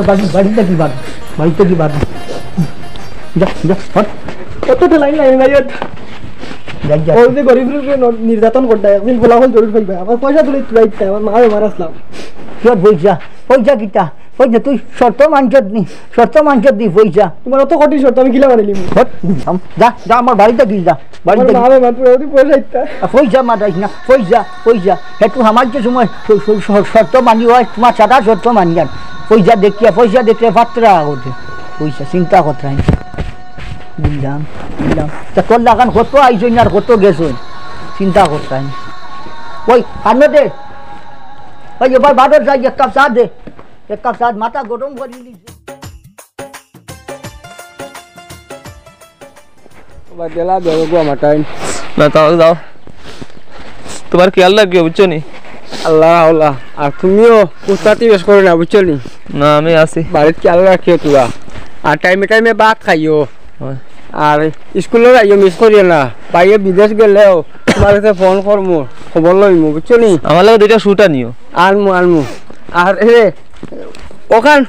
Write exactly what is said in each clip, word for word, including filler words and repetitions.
বাড়ি, বাড়িত থাকি বার, বাড়িত থাকি বার। যা, যা, হট। কত ঠেলাই নাই, নাই, হট। যা, যা। ওই যে গরিব লোকরে ন-, নির্যাতন করতা, একদিন ফলাফল জরুর পাইবা। আমার পয়সা তুলে তুলাইতে, আমার মা বেমার আসলাম। কিয়র পয়সা? পয়সা কিতা? পয়সা তুই শর্ত মানছত নি, শর্ত মানছত নি পয়সা। তোমার অত কঠিন শর্ত আমি কিলা মানিলিমু? হট, যা, যা, আমার বাড়িত থাকি যা। বাড়িত আমার থাকি। মা বেমার, পুরা যদি পয়সা দিতা। আ, পয়সা মাতাইস না, পয়সা, পয়সা। হেতু আমার যে সময় শ-, শ-, শ-, শর্ত মানি অয়, তোমার সাদা শর্ত মানি আর। পয়সা দেখিয়া, পয়সা দেখিয়া ফাত্রা করতে। পয়সা চিন্তা করতে হয় না। দিলাম, দিলাম। তা তোর লাখান কত আইছইন আর কত গেছইন? চিন্তা করতে হয় না। ওই, সামনে দে। ওই, এবার বারো যাই, এক কাপ চা দে। এক কাপ চা, মাথা গরম করি দিছে। বাদ দিলা, বেরো গো আমার টাইম। না, তাও যাও। তোমার খেয়াল রাখিও, বুঝছো নি? আল্লাহ, আল্লাহ। আর তুমিও উস্তাদি বেশ করো না, বুঝছো নি? না, আমি আছি। বাড়িত খেয়াল রাখিও তোরা। আর টাইমে টাইমে ভাত খাইও। হয়। আর স্কুলো যাইও, মিস করিও না। ভাইয়ে বিদেশ গেলেও তোমার কাছে ফোন করমু, খবর লইমু, বুঝছো নি? আমার লগে দুইটা স্যুট আনিও। আনমু, আনমু। আর এ, ওখান,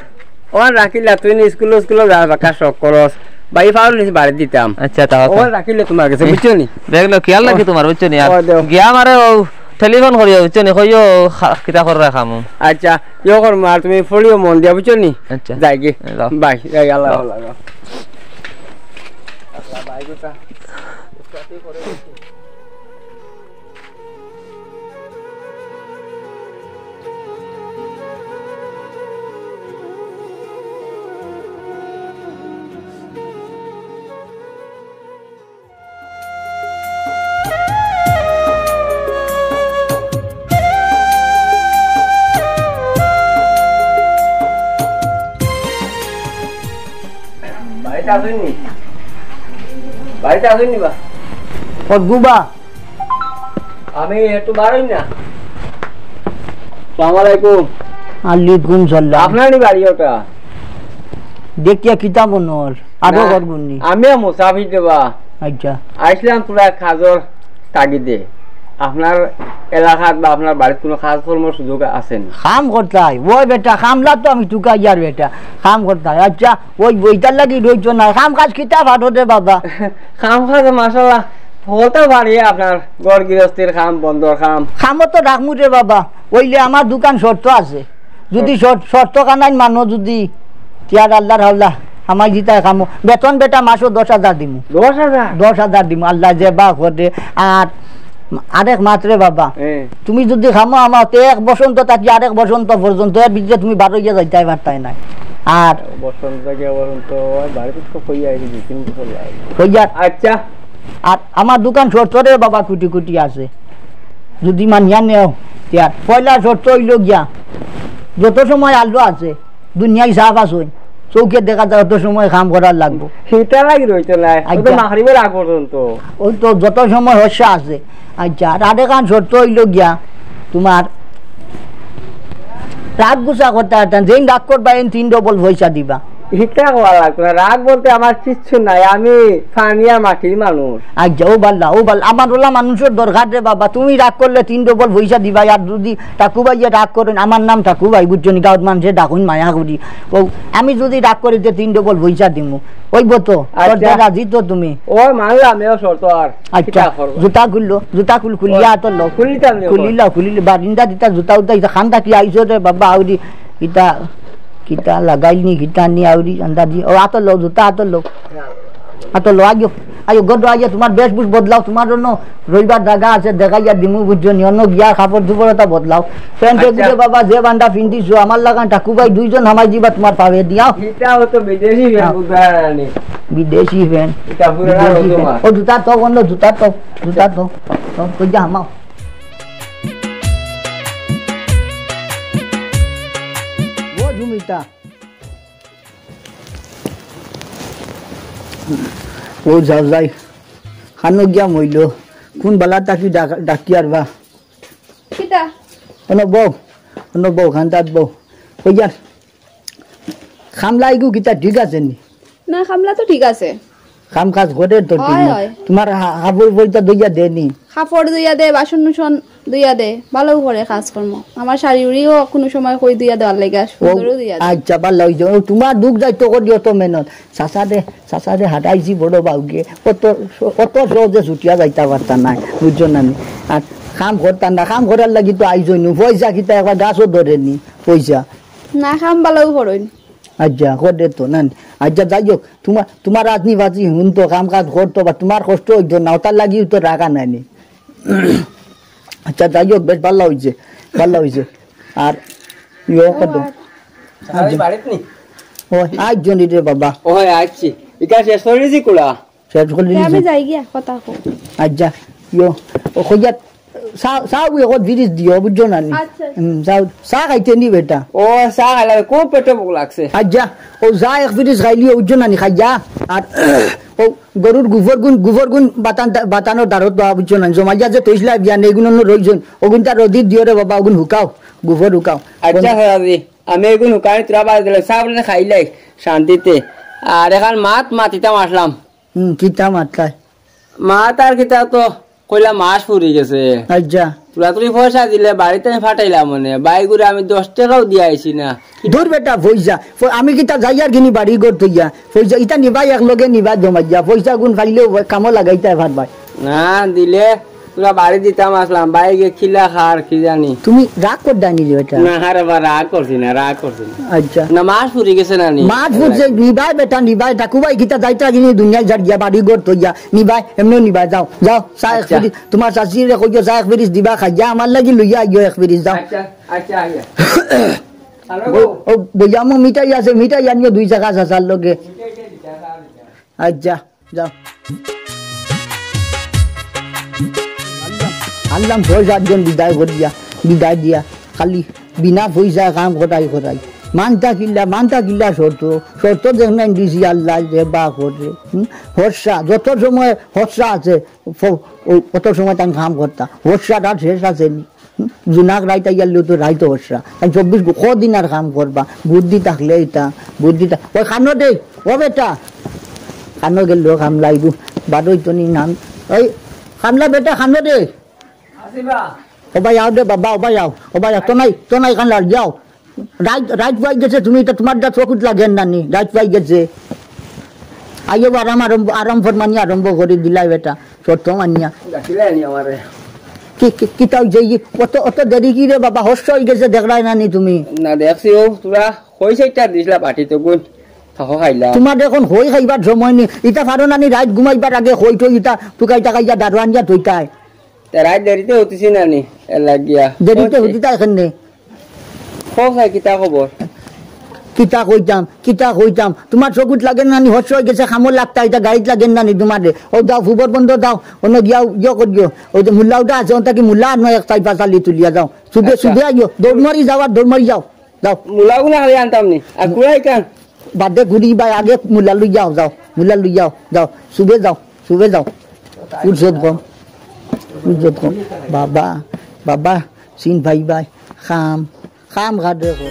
ওখান রাখিলা, তুই নি স্কুলো, স্কুলো যা, বাকা শখ করস। ভাই ফাউল নিছি বাড়ি দিতাম। আচ্ছা, তাও তো। ওখান রাখিলে তোমার কাছে, বুঝছো নি? দেখলো, খেয়াল রাখি ও। তোমার, বুঝছো নি? আর ও, দেও। গিয়া আমারে ও টেলিফোন করিও, বুঝছো নি? কইও, খা-, কিতা করে রাখামু। আচ্ছা, ইয়ে করমু, আর তুমি পড়িও মন দিয়া, বুঝছো নি? আচ্ছা। যাই গি। যাও। বাই, যাই, আল্লাহ, যাও। আল্লাহ, আল্লাহ। বাড়িত আছইন নি? বাড়িত আছইন নি বা? কতগু বা? আমি একটু বারই না। আসসালামু আলাইকুম। আলাইকুম সালাম। আপনার নি বাড়ি ওটা? দেখিয়া কিতা মনে অর? আরো না, ঘর গুনি। আমি মুসাফির দেবা। আচ্ছা। আইসলাম পুরা কাজর তাগিদে। আপনার এলাকাত বা আপনার বাড়িত কোনো কাজ কর্মর সুযোগ আছে নি? কাম করতায়? ওই বেটা, কামলা তো আমি তুকাইয়ার বেটা। কাম করতায়। আচ্ছা, ওই বইটার লাগি রইছো না। কাম কাজ কিতা পারো রে বাবা? কাম কাজ মাশাআল্লাহ, হতা পারি আপনার ঘর গৃহস্থির কাম, বন্দর কাম। কামও তো রাখমু রে বাবা। ওইলে আমার দোকান শর্ত আছে। যদি শর্ত, শর্ত খানাইন মানো যদি, তিয়ার আল্লাহর হাওলা, আমায় দিতায় কামো। বেতন বেটা মাসো দশ হাজার দিমু। দশ হাজার? দশ হাজার দিমু, আল্লাহ যে বা করে। আর আরেক মাত রে বাবা, হ্যাঁ। তুমি যদি কামো আমার তে এক বসন্ত থাকি আরেক বসন্ত পর্যন্ত, এর ভিতরে তুমি বারইয়া যাইতায় পারতায় নায়। আর বসন্ত থাকি বসন্ত, ওই বাড়িত তো কইয়া আইছি দুই তিন বছর লাগে। কইয়া? আচ্ছা। আর আমার দোকান শর্ত রে বাবা, কুটি কুটি আছে। যদি মানিয়া নেও, তে আর পয়লা শর্ত অইলো গিয়া, যত সময় আলো আছে, দুনিয়ায় সাফ আছইন, চউখে দেখা যায়, অত সময় কাম করার লাগবো। হিটার লাগি রইতো নায়, ও তো আচ্ছা। মাগরিবের আগ পর্যন্ত। ওই তো যত সময় হস্যা আছে। আচ্ছা, আর আরেকখান শর্ত অইলো গিয়া, তোমার রাগ গুছা করতায় পারতায় না, যেইন রাগ করবা, এইন তিন ডবল পয়সা দিবা। হিটা কওয়া লাগতো না, রাগ বলতে আমার কিচ্ছু নাই, আমি পানি আর মাটির মানুষ। আচ্ছা, ও বাল্লা, ও বাল্লা, আমার ওলা মানুষর দরকার রে বাবা, তুমি রাগ করলে তিন ডবল পয়সা দিবা, আর যদি টাকু ভাইয়ে রাগ করইন, আমার নাম টাকু ভাই, বুঝছো নি? গাঁওত মানষে ডাকইন মায়া করি। ও, আমি যদি রাগ করি, তে তিন ডবল পয়সা দিমু। অইবো তো? আচ্ছা। শর্তে রাজি তো তুমি? ও, মানলাম, এও শর্ত আর। আচ্ছা, কিতা করবা? জুতা খুললো, জুতা খুল, খুলিয়া আতর লও। খুলিতাম নি খুলিলাও, খুলিলে বারিন্দা দিতা জুতা উতা, ইতা খান থাকি আইছো রে বাবা, আউরি, ইতা, কিতা লাগাইল নি, কিতা নি, আউরি, আন্দাজি। ও, আতর লও, জুতা আতর লও। আতর লও, আইও, আইও, গড আইও, তোমার বেশভূষ বদলাও, তোমার অন্য রইবার জাগা আছে, দেখাইয়া দিমু, বুঝছো নি? অন্য গিয়া কাপড় চোপড় এটা বদলাও। প্যান্ট আচ্ছা। এগুলো বাবা, যে বান্ডা ফিন্দিছো, আমার লাগান টাকু ভাই, দুইজন হামাই দিবা তোমার পাবে দিয়াও। ইটা ও তো বিদেশি প্যান্ট, হ্যাঁ। বুঝা জানি। বিদেশি প্যান্ট। ইটা পুরানা বিদেশি রকম প্যান্ট। আর। ও জুতা তো, অন্য জুতা তো, জুতা তো, তো, তো যা হামাও। ও জুমিতা। ও যাও যাই। খানো গিয়া মইল। কোন বালা তাকি ডাক-, ডাকি আর বা। কিতা? অনো বউ, অনো বউ, খান্দাত বউ। ওই যার। খামলা ইগু কিতা ঠিক আছে নি? না, খামলা তো ঠিক আছে। কাম কাজ করে তো ঠিক অয়, না। অয়। তুমার হা-, হাবুর বইটা দইয়া দেনি? কাপড় ধুইয়া দে, বাসন-উসন ধুইয়া দে, ভালাউ করে কাজ কর্ম। আমার শাড়ি-উড়িও কুনু সময় কই ধুইয়া দেওয়ার লাগি, আর সুন্দরও ধুইয়া দে। আইচ্ছা, ভালা অইছে। ও, তুমার দুখ যাইতো করি অত মেহনত। চাচারে, চাচারে হারাইছি বড় বাউকে। অত, অত সহজে ছুটিয়া যাইতা পারতা নায়, বুঝছো না নি? আর কাম করতা না, কাম করার লাগি তো আইজই নু। পয়সা কিতা একবার গাছও ধরে নি, পয়সা। না, কাম ভালাউ করইন। আইচ্ছা, করে তো, না নি? আইচ্ছা, যাই হোক, তুমার, তুমার রাজনি বাজি হুনতো, কাম কাজ করতো, বা তুমার কষ্ট অইতো না, অতার লাগিউ তো রাখা নায় নি। আইচ্ছা, যাই হোক, বেশ ভালা অইছে, ভালা অইছে। আর ইয়ে কত? আইচ্ছা। বাড়িত নি? ও, আইজ জনি রে বাবা। ও, আইছি। ইটা শেষ করি দিছি কুড়া। শেষ করি দিছি। আমি যাই গিয়া, কথা কও। আইচ্ছা, ইয়ো, ও কইয়া, চা, চা ওই এখন ফিরিজ দিও, বুঝছো না নি? আইচ্ছা। হুম, চা, চা খাইতে নি বেটা? ও, চা খাইলাম, খুব পেটো ভুক লাগছে। আইচ্ছা, ও চা এক ফিরিজ খাইলিও, বুঝছো না নি, খাইয়া। আর ও গরুর গোবর গুন, গোবর গুন বাতান, বাতানোর দারত বা, বুঝছো না নি? জমাইয়া যে তৈসলা বিয়ান, এইগুন অন্য রইছইন, ওগুনতা রদিত দিও রে বাবা, ওগুন হুকাও, গোবর হুকাও। আইচ্ছা, খাইয়া দি। আমি এগুন হুকানি তোরা বাদ দিলে, চা বলে খাইলাই শান্তিতে। আর এখন মাত মাতিতাম আসলাম। হুম, কিতা মাতলায়? মাত আর কিতা তো কইলা মাস ফুরি গেছে। আইচ্ছা। তোরা তুই পয়সা দিলে বাড়িত আমি ফাটাইলাম মনে। বাইগুরে আমি দশ টেকাও দিয়া আইছি না। দূর বেটা, পয়সা। প-, আমি কিতা যাইয়ার গিনি বাড়ি ঘর থইয়া। পয়সা ইতা নিবায় এক লগে নিবায় জমাইয়া। পয়সাগুন পাইলেও কামো লাগাইতায় পারবায়। না দিলে তোরা বাড়ি দিতাম আসলাম, বাইগে কিলা খার কি জানি। তুমি রাগ কররায় নি রে বেটা? না, আরে বা রাগ করছি না, রাগ করছি না। আইচ্ছা। না, মাস ফুরি গেছে না নি? মাস ফুরছে, নিবায় বেটা, নিবায়। ঠাকুভাই কিতা যাইতা গিনি দুনিয়াত যার গিয়া বাড়ি ঘর থইয়া। নিবায়, এমনেও নিবায়, যাও, যাও, চা এক আইচ্ছা। ফিরিজ, তুমার চাচিরে কইও, চা এক ফিরিজ দিবা খাইয়া, আমার লাগি লইয়া আইও এক ফিরিজ, যাও। আইচ্ছা, আইচ্ছা, আইয়া। ও, ও, বইয়ামো মিঠাই আছে, মিঠাই আনিও দুই চাকা চাচার লগে। আইচ্ছা। যাও। আনলাম, আনলাম ছয় সাতজন বিদায় করিয়া, বিদায় দিয়া, খালি বিনা পয়সায় কাম করাই করাই। মানতা কিলা, মানতা কিলা শর্ত, শর্ত দেখনাইন দিছি আল্লায় যে বা করে। হুম? হর্ষা, যত সময় হর্ষা আছে, ফ-, ও, অত সময় তান কাম করতা। হর্ষাটা শেষ আছে নি। জুনাক রাইত আইয়ার লিও তো রাইত অবসরা। তাই চব্বিশ ঘ-, কদিন আর কাম করবা? বুদ্ধি থাকলে ইতা, বুদ্ধি থা-, ওই কানো দে, ও বেটা। কানো গেল কামলা ইগু, বারোই তো নি নাম। ওই কামলা বেটা, কানো দে। আসিবা। ও ভাই, আও দে বাবা, ও ভাই, আও। ও ভাই, আও, তো নাই, তো নাই, কামলা, যাও। রাইত, রাইত পাই গেছে, তুমি ইতা তুমার দা চকুত লাগের না নি, রাইত পাই গেছে। আইও, আরাম, আরম্ভ, আরাম ফরমানি আরম্ভ করি দিলাই বেটা, শর্ত মানিয়া। ডাকিলাই নি আমারে। কি, কি, কিতা অইছে? ই অত, অত দেরি কিরে বাবা? হর্ষ অই গেছে, দেখরায় না নি তুমি? না, দেখছি ও, তোরা কই সেইটা দিছলা পার্টি তো গুণ, থাকো খাইলা। তুমার এখন হই খাইবার সময় নি, ইতা পারো না নি, রাইত ঘুমাইবার আগে হই টই ইতা তুকাই টাকাইয়া দারু আনিয়া থইতায়। তে রাইত দেরিতে উঠিছি না নি, এর লাগিয়া। দেরিতে উঠিতা এখানে। কও চাই, কিতা খবর? কিতা কইতাম, কিতা কইতাম? তুমার চকুত লাগের না নি, হর্ষ অই গেছে, কামো লাগতা, ইতা গাড়িত লাগের না নি তুমারে? ও দাও, ফুবর বন্ধ দাও, অন্য গিয়া ইয়ে করিও। ওই যে মুল্লা উঠা আছে, ওটা কি মুল্লা আর নয়, এক চাই পাঁচ আলি তুলিয়া যাও। সুবে, আচ্ছা। সুবে আইও, দৌড় মারি যাও আর দৌড় মারি যাও, যাও। মুল্লা গুনা খালি আনতাম নি, আর কুড়াই কান। বাদে ঘুরি ভাই, আগে মুল্লা লই যাও, যাও, মুল্লা লই যাও, যাও, সুবে যাও। সুবে যাও। উজ্জত গম। উজ্জত গম। বাবা, বাবা, সিন ভাই ভাই, খাম, খাম ঘাট দেখো।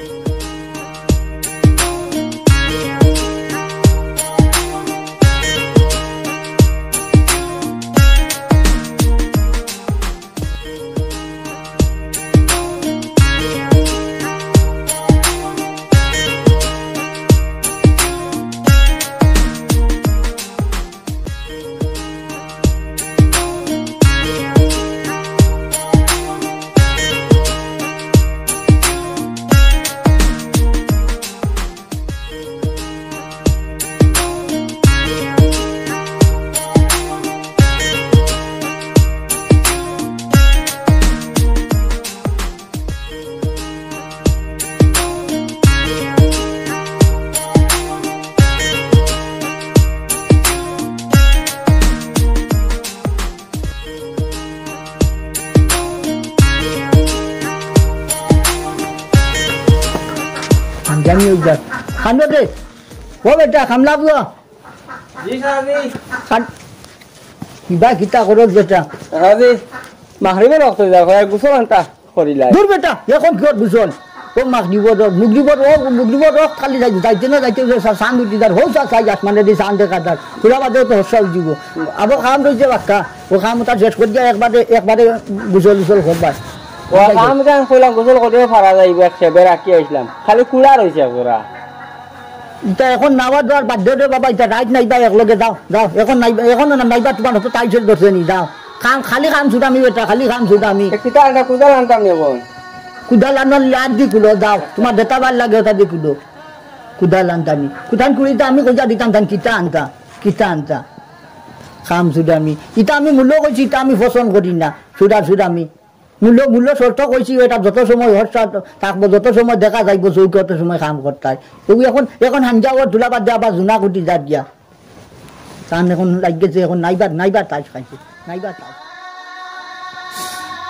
জানি ওই যা। খান্দো দে। ও বেটা, খামলা বুয়া। জি, স্যার, জি। খান-, কিবা কিতা করো বেটা? স্যার, জি। মাগরিবের ওয়াক্ত যা, হয় গোসল আনতা করিলাই। দূর বেটা, এখন কি ওর গোসল? ও মাগরিবর রক্ত, মুগরিবর রক্ত, মুগরিবর রক্ত খালি যাই-, যাইতে না যাইতে সা-, চান্দ উঠি যার, হৌ চা-, চাই আসমানে দি চান্দ দেখা যার, তোরা বাদে তো হর্ষা উঠিব। আবার কাম রইছে বাক্কা, ও কাম ওটা শেষ করিয়া একবারে, একবারে গোসল গোসল করবা। ও কাম কাম কইলাম গোসল করিয়া ফারা যাইব, এক সেবে রাখি আইসলাম, খালি কুড়া রইছে পুরা। ইটা এখন নাওয়া দেওয়ার বাধ্য রে বাবা, ইটা রাইত নাইবা একলগে যাও, যাও, এখন নাইবা, এখন না নাইবা তোমার হতো তাই ছিল ধরছে নি, যাও। কাম, খালি কাম ছুটামি বেটা, খালি কাম ছুটামি। এ কিতা এটা কুদাল আনতাম নি এখন? কুদাল আনার লাদ দি কুলো, যাও। তোমার যেটা বার লাগে ওটা দি কুলো। কুদাল আনতানি। কুদাল কুড়িতে আমি কইয়া দিতাম, তান কিতা আনতা, কিতা আনতা। কাম ছুটামি। ইটা আমি মূল্য কইছি, ইটা আমি পছন্দ করি না। ছুটা ছুটামি। মূল্য, মূল্য শর্ত কইছি, এটা যত সময় হর্ষা থাকবো, যত সময় দেখা যাইবো, চৌকে অত সময় কাম করতায়। ও এখন, এখন হাঞ্জা ওর তুলা বাদ দে, আবার জুনা কুটি যা দিয়া। তান এখন লাগেছে, এখন নাইবার, নাইবার তাস খাইছে, নাইবার তাস।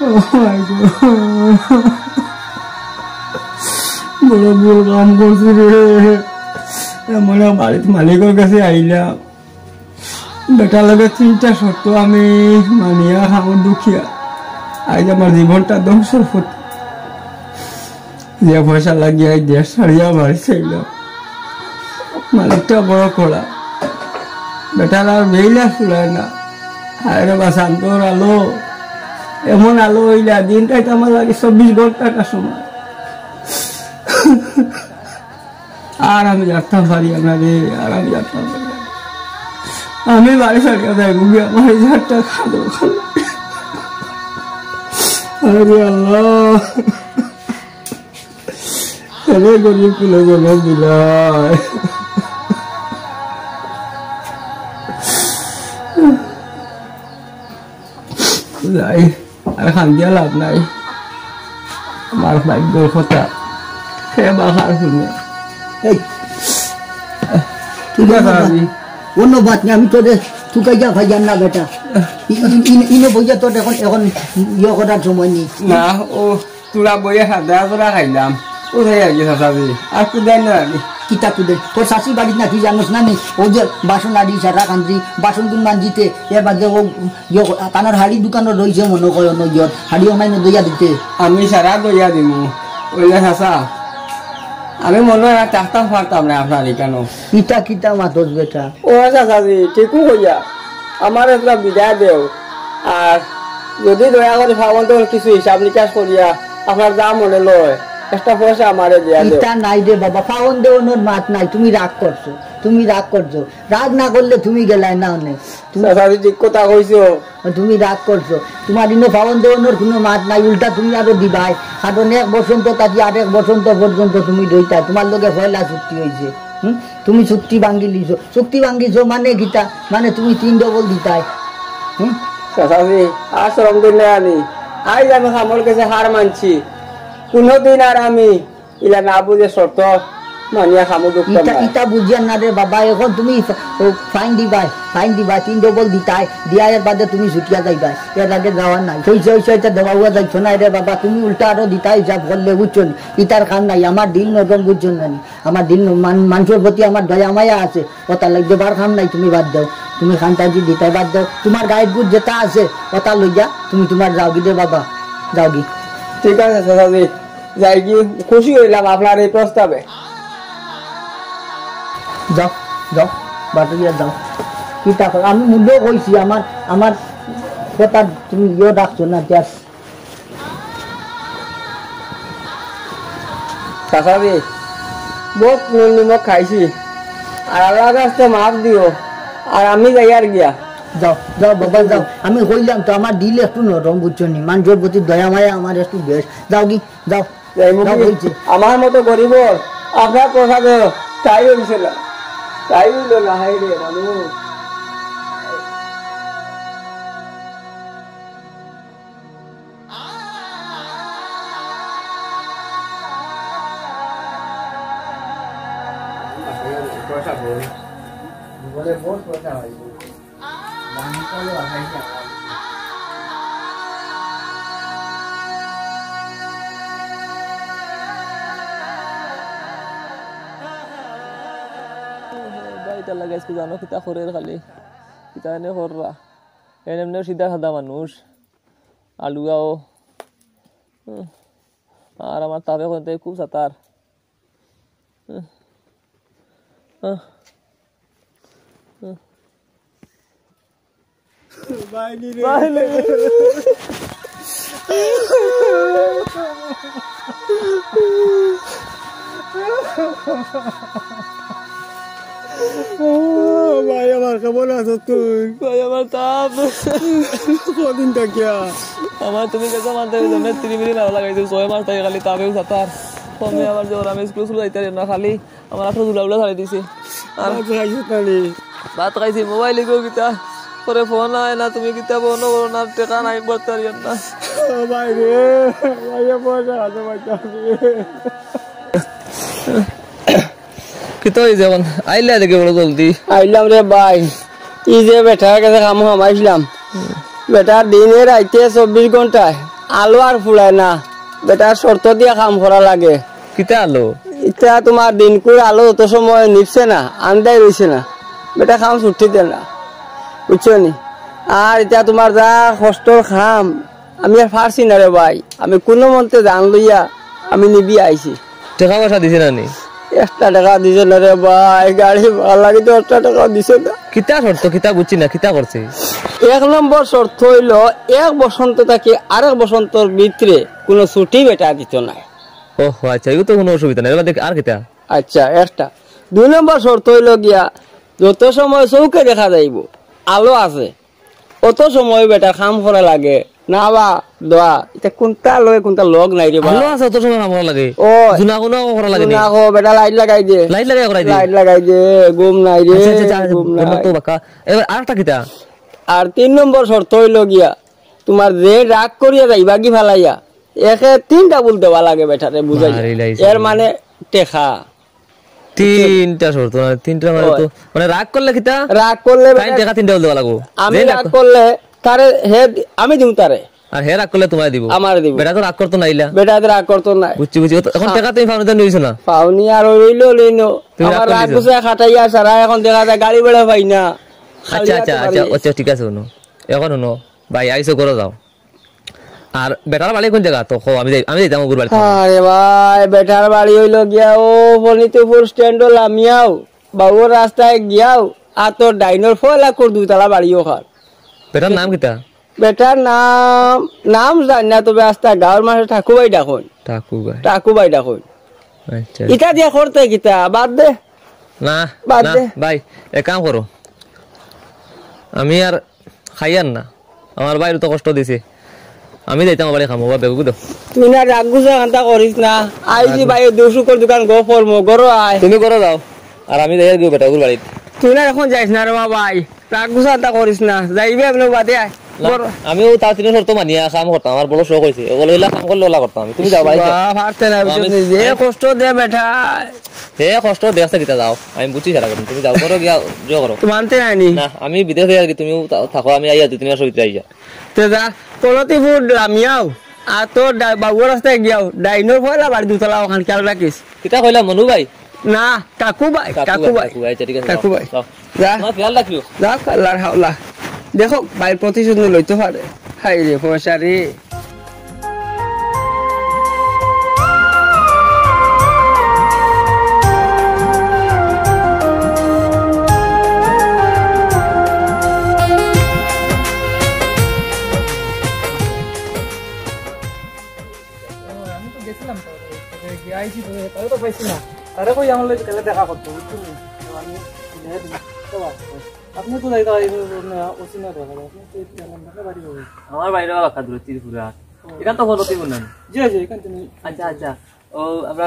ও মাই গড। বড় ভুল কাম করছি রে। এমন এক বাড়িত মালিকর কাছে আইলাম। বেটার লগে তিনটা শর্ত আমি মানিয়া খামর দুখিয়া। আজ আমার জীবনটা ধ্বংসর পথে। যে পয়সা লাগিয়া এই দেশ ছাড়িয়া বাড়ি চাইল, মালিকটা বড় কড়া, বেটার আর বেইলা ফুরায় না। আরে বা শান্তর আলো, এমন আলো হইলা দিন রাইত আমার লাগে চব্বিশ ঘন্টাটা সময়। আর আমি রাখতাম পারি না রে, আর আমি রাখতাম পারি না। আমি বাড়ি ছাড়িয়া যাই মুখে আমার এই ঝাড়টা খাদো খাদো। আরে আল্লাহ। এরে গরিব কুলে জন্ম দিলায়। যাই, আর কান্দিয়া লাভ নাই। আমার ভাগ্যর কথা। হে বাহার শুনে। এই, তুই ঠিক আছে, বাবা। আমি অন্য বাত নেই, আমি তোরে তুকাইয়া খাইয়াম না বেটা। ই-, ই-, ই-, ইনো বইয়া তোর এখন, এখন ইয়ে করার সময় নেই। না, ও তোরা বইয়া সাদা তোরা খাইলাম। ও যাই আর কি চাচা জি, আর কুদাই না আর কি। কিতা কুদাই? তোর শাশি বাড়িত না, তুই জানোস না নি? ও যে বাসন আড়ি সারা কান্দি, বাসন গুন মানজিতে, এর বাদে ও ইয়ে, তানোর হাড়ি দোকানো রইছে মনে কয় অন্য ইয়র, হাড়ি ওনাই ন দইয়া দিতে। আমি সারা দইয়া দিমু। ওইলে চাচা, আমি মনে হয় আর থাকতাম পারতাম না আপনার এখানো। কিতা কিতা মাতস বেটা? ও চাচা জি, ঠিকও কইয়া। আমার একটা বিদায় দেও। আর যদি দয়া করে ফাওন তখন কিছু হিসাব নিকাশ করিয়া আপনার যা মনে লয়, একটা পয়সা আমারে দিয়া দেও। ইতা নাই রে বাবা, ফাওন দেওয়ানোর মাত নাই, তুমি রাগ করছো, তুমি রাগ করছো। রাগ না করলে তুমি গেলায় না অনে। তুমি চাচা জি ঠিক কথা কইছো। তুমি রাগ করছো। তোমার ইনো ফাওন দেওয়ানোর কোনো মাত নাই, উল্টা তুমি আরো দিবাই। কারণ এক বসন্ত থাকি আরেক বসন্ত পর্যন্ত তুমি রইতায়। তোমার লগে পয়লা চুক্তি হইছে। হুম? তুমি চুক্তি ভাঙ্গি লিছো। চুক্তি ভাঙ্গিছো মানে কিতা? মানে তুমি তিন ডবল দিতায়। হুম? চাচা জি, আর শরম দিন না আমি। আইজ আমি কামর গেছে হার মানছি। কোনোদিন আর আমি ইলা না বুঝে শর্ত মানিয়া খামো দুঃখ ইটা, নাই। ইটা বুঝিয়ার না রে বাবা, এখন তুমি ফ-, ও ফাইন দিবায়, ফাইন দিবায়, তিন ডবল দিতায়, দিয়া এর বাদে তুমি ছুটিয়া যাইবায়, এর আগে যাওয়ার নাই। পয়সা, পয়সা ইটা দেওয়া উয়া যাইতো না রে বাবা, তুমি উল্টা আরো দিতায় হিসাব করলে, বুঝছো নি? ইটার কাম নাই, আমার দিল নরম, বুঝছো না নি? আমার দিল ন-, মান-, মানুষের প্রতি আমার দয়া মায়া আছে, ওটা লাগবে বার কাম নাই, তুমি বাদ দাও, তুমি খান্তাজি দিতায় বাদ দাও, তোমার গাইড বুঝ যেটা আছে, ওটা লইয়া তুমি তোমার যাওগি রে বাবা, যাওগি। ঠিক আছে চাচাজি। যাই কি, খুশি হইলাম আপনার এই প্রস্তাবে। যাও, যাও, বাটুরিয়া যাও। কিতা কর, আমি মূল্য কইছি, আমার, আমার কথা তুমি ইয়ে রাখছো না, just। চাচাজি, বহুত নুন নিমক খাইছি, আর আল্লাহর কাছে মাফ দিও, আর আমি যাইয়ার গিয়া। যাও, যাও বাবা, যাও। আমি কইলাম তো, আমার দিল একটু নরম, বুঝছো নি? মানুষের প্রতি দয়া মায়া আমার একটু বেশ। যাওগি, যাও। যাই মুখে যাও বলছি। আমার মতো গরিবর আপনার প্রসাদে তাই হইছে না, তাই হইল না, হায় রে মানুষ। ভাই, তার লাগে আজকে জানো কিতা করের খালি, কিতা এনে কররা, এনে এমনি সিধা সাদা মানুষ, আলুয়াও। আর আমার তাপে কইতে খুব সাতার। বাইরে রে। বাইরে। ও ভাই, আমার কেমন আছো তুই? ভাই, আমার তাপ। কদিন থাকিয়া? আমার তুমি গেছো মানতে গেছো, তিরিমিরি নাড়া লাগাইছো, ছয় মাস থাকি খালি তাপেও সাতার। কমে আমার জ্বর, আমি স্কুল স্কুল যাইতারি না, খালি আমার আতো ধুলা উলা ছাড়ি দিছে। আর ভাত খাইছো তানি? ভাত খাইছি, মোবাইল ইগো কিতা করে ফোন আয় না, তুমি কিতা ফোন করো না, টেকা নাই, বলতারি না। ও ভাই রে, ভাই, পয়সা আছে, ভাই, চাবি। কিতা অই যেমন আইলা দেখি বড় জলদি। আইলাম রে ভাই, ই যে বেটার গেছে কামো হামাইছিলাম, বেটার দিনে রাইতে চব্বিশ ঘন্টায় আলো আর ফুলায় না, বেটার শর্ত দিয়া কাম করা লাগে। কিতা আলো? ইতা তুমার দিনকুর আলো যত সময় নিভছে না, আন্দাই রইছে না, বেটা কাম ছুটি দেয় না, বুঝছো নি? আর ইতা তুমার যা কষ্টর কাম, আমি আর পারছি না রে ভাই, আমি কুনু মন্তে জান লইয়া আমি নিবি আইছি। টেকা পয়সা দিছে না নি? একটা টেকা দিছে না রে ভাই, গাড়ি ভাড়া লাগি তো একটা টেকা দিছে না। কিতা শর্ত, কিতা বুঝছি না, কিতা করছে? এক নম্বর শর্ত অইলো, এক বসন্ত থাকি আরেক বসন্তর ভিতরে কুনু ছুটি বেটা দিতো নায়। ওহ, আচ্ছা, ইগু তো কুনু অসুবিধা নাই। এবার দেখ, আর কিতা? আচ্ছা, একটা। দুই নম্বর শর্ত অইলো গিয়া, যত সময় চউখে দেখা যাইবো, আলো আছে, অত সময় বেটা কাম করা লাগে। না বা দোয়া, ইতা কুনটা লগে কুনটা লগ নাই রে বা। আলো আছে, অত সময় কাম করা লাগে। ও, জুনা কুনা করা লাগে নি? জুনা কো, বেটা লাইট লাগাই দে। লাইট লাগাই করাই দে। লাইট লাগাই দে, ঘুম নাই রে, আচ্ছা, আচ্ছা, আচ্ছা, ঘুম ঘুম নাই। তো বাক্কা। এবার আরেকটা কিতা? আর তিন নম্বর শর্ত অইলো গিয়া, তুমার যে রাগ করিয়া যাইবা গি ফালাইয়া, একে তিন ডাবল দেওয়া লাগে বেটারে, বুঝাই। মারি লাইছে। এর মানে টেকা। তিনটা শর্ত, মানে তিনটা মানে ওই। তো, মানে রাগ করলে কিতা? রাগ করলে তাইন বেটা টেকা তিন ডাবল দেওয়া লাগবো। আমি যে রাগ রাগ করলে তারে হে দি-, আমি দিমু তারে। আর হে রাগ করলে তুমারে দিবো। আমারে দিবো। বেটা তো রাগ করতো নাইলা। বেটা তো রাগ করতো না। বুঝছি, বুঝছি। ও তো এখন হ্যাঁ। টেকা তুমি পাওনি তো নিছো না। পাওনি আর অইলো লইনো। তুমি রাগ আমার করলে রাগ দিছো। গুছা খাটাইয়া সারা এখন দেখা যায় গাড়ি ভাড়া পাই না। খালি আচ্ছা, আচ্ছা, হাতে আচ্ছা, বাড়ি। আচ্ছা, ঠিক আছে, হুনো। এখন হুনো, ভাই, আইছো, ঘরো যাও। আর বেটার বাড়ি কুন জাগা? তো কও, আমি যাই-, আমি যাইতাম অগুর বাড়ি। আরে ভাই, বেটার বাড়ি অইলো গিয়া ও ফণিপুর স্ট্যান্ডো লামিয়াও, বাউর রাস্তায় গিয়াও, আর তোর ডাইনর ফয়লা কুর দুইতলা বাড়ি অখান। বেটার নাম কিতা? বেটার নাম, নাম জানি না, তবে আস্তা গাউর মাঝে ঠাকুভাই ডাকইন। ঠাকুভাই। ঠাকুভাই ডাকইন। আচ্ছা। ইতা দিয়া করতে কিতা? বাদ দে। না, বাদ না, দে। ভাই, এক কাম করো। আমি আর খাইয়ার না। আমার ভাইরে তো কষ্ট দিছি। আমি যাইতাম বাড়ি কামো, বা বেগুদো। তুই না রাগ গুছা কান্তা করিস না। আইজি ভাই, দুশো করে দোকান গো ফরমো, ঘরো আয়। তুমি ঘরো যাও। আর আমি যাই আর কি বেটা অগুর বাড়িত। তুই না এখন যাইস না রে বা ভাই। রাগ গুছা কান্তা করিস না। যাইবে আপনি বাদে আয়। না, ঘরো। আমি অউ তার তিনটা শর্ত মানিয়া কাম করতাম। আমার বড় শখ অইছে। অগুলা কাম করলে অলা করতাম আমি। তুমি যাও ভাই, যাও। বাহ, পারতে না, আমি বুঝলি? যে কষ্ট দে বেটা। হে কষ্ট দেখছে কিতা যাও, আমি বুঝছি সারা কথা। তুমি যাও, করো গিয়া, জো করো। তো মানতে নাইনি? না, আমি বিদেশ যাই আর কি, তুমিও থা-, থাকো, আমি আইয়া দুই তিন মাসর ভিতরে আইয়া। তে যা, ফণিপুর লামিয়াও, আর তোর ডা-, বাবুর রাস্তায় গিয়াও, ডাইনর ফয়লা বাড়ি দুতলা অখান খেয়াল রাখিস। কিতা কইলা মনু ভাই? না, কাকু ভাই, কাকু কাকু ভাই, ভাই। কাকু ভাই, আচ্ছা, ঠিক আছে, কাকু যাও, ভাই। যাও। যা। তোমার খেয়াল রাখিও। যা, আল্লাহর হাওলা। দেখো, ভাইর প্রতিশোধ নিয়ে লইতে পারে। হায় রে, পয়সা রে। আমি তো গেছিলাম তো, গিয়া আইছি তো, তারে তো পাইছি না। তারে কই আমার লগে গেলে দেখা করতো, বুঝছো নি? তো আমি দেখা দিই। তো বাস, আপনি তো যাইতে পারেন, ওসি না দেখা যায়। আপনি তো এই জানেন না, বাড়ি হবে। আমার বাড়ি বাবা কাদুর ত্রিপুরা। ও। এখান তো হলো তুই বললেন। জি, জি, এখান থেকে। আচ্ছা, আচ্ছা। ও, আমরা,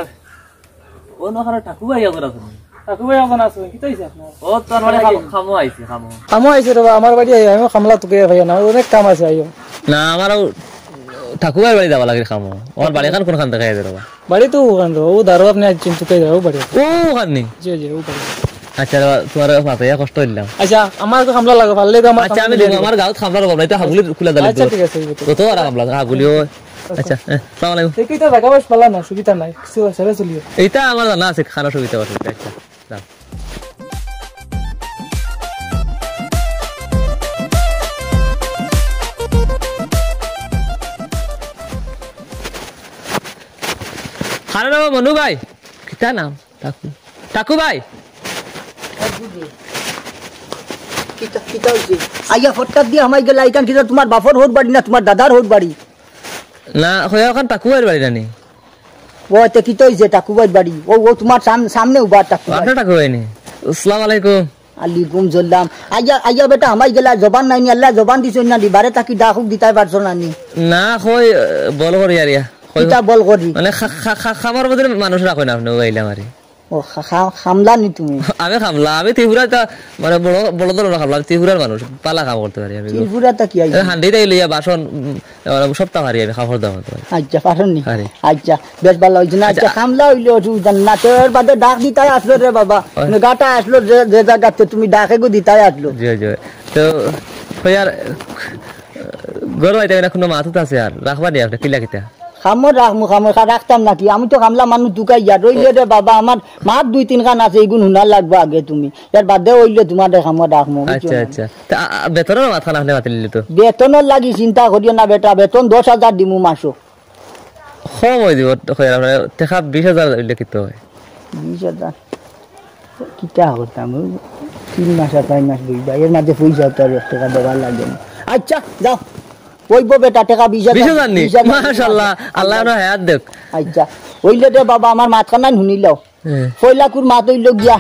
ও, না, ওখানে ঠাকু ভাই এখন আছেন। ঠাকু ভাই এখন আছেন, কিতা হইছে আপনার? ও, তো আমার বাড়ি কামো, কামো আইছে, কামো। কামো আইছে রে বা, আমার বাড়ি আইও, আমি কামলা তোকে ভাই না, অনেক কাম আছে, আইও। না, আমারও ঠাকু ভাইর বাড়ি যাওয়া লাগে কামো। আমার বাড়ি এখন কোনখান দেখা যায় রে বা? বাড়ি তো ওখান রে, ও দারো আপনি আজ চিন্তা করে যাও বাড়ি। ও ওখান নি? জি, জি, ও বাড়ি। আচ্ছা, রে বা, তোমার মাথায় কষ্ট হইলাম। আচ্ছা, আমার তো কামলা লাগে, পারলে তো আমার আচ্ছা, কামলা আমি দেখবো, লাগে। আমার গাঁওত কামলার অভাব নাই, তো হাগুলি খোলা দালে আচ্ছা, দূর। ঠিক আছে, ঠিক আছে। কত আর কামলা, হাগুলি হয়। আচ্ছা, হ্যাঁ, আসসালামু আলাইকুম। এই তো জায়গা বেশ ভালো না, সুবিধা নাই, কিছু আছে, চলিও। এইটা আমার জানা আছে, খানা সুবিধা আছে, আচ্ছা, যাও। আরে না, মনু ভাই। কিতা নাম? টাকু। টাকু ভাই। কিতা, কিতা অইছে? আইয়া ফটকাত দিয়া হামাই গেলা, ইখান কিতা তুমার বাপর হউর বাড়ি না তুমার দাদার হউর বাড়ি? না, কইয়া অখান টাকু ভাইর বাড়ি নানি? ও, তে কিতা অইছে টাকু ভাইর বাড়ি? ও, ও তুমার সাম-, সামনে উবা টাকু ভাই। আপনার টাকু ভাই নি? আসসালামু আলাইকুম। আলাইকুম সালাম। আইয়া, আইয়া বেটা হামাই গেলা, জবান নাই নি, আল্লায় জবান দিছইন না, দিবারে তাকি ডাকুক দিতায় পারছো না নি? না, কই, বল করি আর ইয়া। কই, কিতা বল করি? মানে খা-, খা-, খা-, খামার মধ্যে মানুষ রাখো না আপনি, ও আইলাম আরে। ও, খা-, খা-, খামলা নি তুমি? আমি খামলা, আমি ত্রিপুরা তা, মানে বড়, বড় ধরনের খামলা, আমি ত্রিপুরার মানুষ, পালা কাম করতে পারি আমি। ত্রিপুরা তা কি আইছে? এ, হান্ডি তাই লইয়া বাসন, উম, মানে সপ্তাহ হারি আমি কাপড় দাও করতে পারি। আচ্ছা, পারো নি? আরে। আচ্ছা, বেশ ভালা অইছে না। আচ্ছা, আচ্ছা, খামলা অইলে অসুবিধা না। তো এর বাদে ডাক দিতায় আসলো রে বাবা। ওই। গাটা আসলো যে, যে জাগাতে তুমি ডাকে গো দিতায় আসলো। জি, জি। তো, কই আর, ঘর হইতে না কোনো মাতুত আছে আর, রাখবা নি আপনি, কিলা কিতা? খামো রাখমু, খামো, খা-, রাখতাম নাকি? আমি তো খামলা মানুষ দুকাই যা, রইলে রে বাবা, আমার মাত দুই তিন খান আছে, ইগুন হুনার লাগবো আগে তুমি। এর বাদে অইলে তুমারে খামো রাখমু, বুঝছো আচ্ছা, না? আচ্ছা। তা, আ, আ, বেতনর মাত খান আপনি মাতিলে তো? বেতনর লাগি চিন্তা করিও না বেটা, বেতন দশ হাজার দিমু মাসো। কম অই দিব, কই আর আপনার টেকা বিশ হাজার অইলে কিতা অয়? বিশ হাজার? কিতা করতাম? ওই তিন মাস আর চাইর মাস বইবা, এর মাঝে পয়সা তো আর এক টেকা দেওয়া লাগে না। আচ্ছা, যাও। অইবো বেটা, টেকা বিশ হাজার। বিশ হাজার নি? বিশ হাজার। মাশাআল্লাহ, আল্লায় আপনার হায়াত দেউক। আচ্ছা, অইলে রে বাবা, আমার মাতখান হুনিলাও। হ্যাঁ। পয়লাকুর মাত অইলো গিয়া।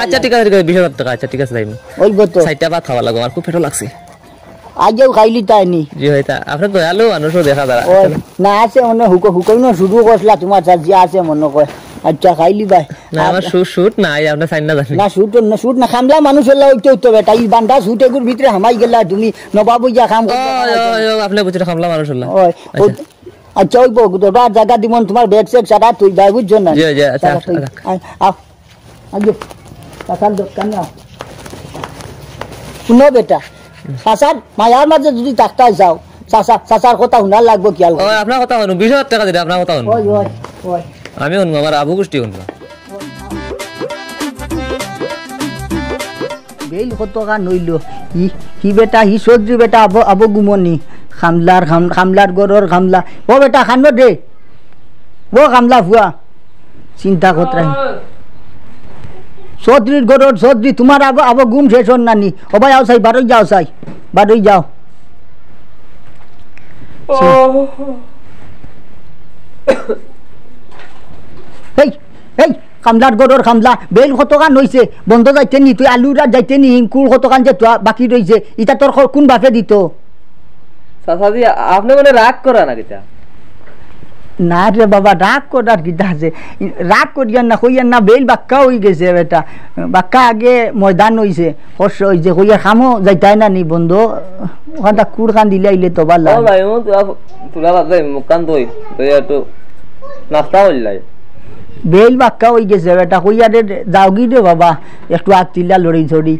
আচ্ছা, ঠিক আছে, ঠিক আছে, বিশ হাজার টেকা, আচ্ছা, ঠিক আছে, যাইমু। অইবো তো। চাইরটা ভাত খাওয়া লাগবো, আমার খুব পেটো লাগছে। আইয়াও খাইলিতায় নি। জি, অয় তা। আপনি দয়ালু মানুষও দেখা যায়। ওই, না আছে মনে হুকো-, হুকোইনো শুরু করছলা তুমার চাচি আছে মনে কয়। আচ্ছা, খাইলিবায়। না, আর আমার শু-, শুট নাই, আপনি চাইন না জানি। না, শুট না, শুট না, খামলা মানুষ অইলা অইতে অইতো বেটা। ই বান্দা শুট এগুর ভিতরে হামাই গেলা তুমি, নবাব অইয়া কাম করতে ওই, পারো না। ওই, ওই, আপনি বুঝছেন, খামলা মানুষ অইলা। ওই, আচ্ছা। আচ্ছা, অইবো, তোরা জাগা দিমন, তুমার ব্যাগ স্যাগ সারা তুই ভাই, বুঝছো না? জি, জি, আচ্ছা, সারা তুই। আচ্ছা। আয়, আও। আগে, চাচার দোকানে আও। হুনো বেটা, চাচার মায়ার মাঝে যদি থাকতায় যাও, চাচা, চাচার কথা হুনার লাগবো, খেয়াল করো। ওই, আপনার কথা হুনো, বিশ হাজার টেকা দিলে আপনার কথা হুনো। ওই, ওই, ওই। আমি হুনবো, আমার আবু গোষ্ঠী হুনবো। বেইল কতখান অইলো? হি, হি বেটা, হি চৌধুরী বেটা, আবো, আবো গুমনি। খামলার, খাম-, খামলার ঘরর খামলা। ও বেটা, খানো দে। ও খামলা ফুয়া। চিন্তা করতে রাখি। চৌধুরীর ঘরর চৌধুরী, তুমার আবো, আবো গুম শেষ অর নানি। ও ভাই, আও চাই, বারই যাও চাই। বারই যাও। এই, এই, খামলার ঘরর খামলা, বেইল কতখান অইছে, বন্ধ যাইতে নি, তুই আলুর আর যাইতে নি, কুল কতখান যে তুয়া বাকি রইছে, ইতা তোর ক-, কুন বাপে দিতো? চাচাজি, আপনে মানে রাগ করা না কিতা? না রে বাবা, রাগ করার কিতা আছে? রাগ করিয়ার না, কইয়ার না, বেইল বাক্কা অইগেছে বেটা, বাক্কা আগে ময়দান অইছে। ফর্সা অইছে, কইয়া খামো যাইতায় না নি বন্ধ, ওখানটা কুড়খান দিলে আইলে তো ভালা। ও ভাই, ও তুলা, তুলা বাদ দে, মুখখান ধই, ধই একটু নাস্তা করিলাই। বেইল বাক্কা অইগেছে বেটা, কইয়া দে, যাওগি দে বাবা, একটু আগ তিল্লা লড়ি চড়ি।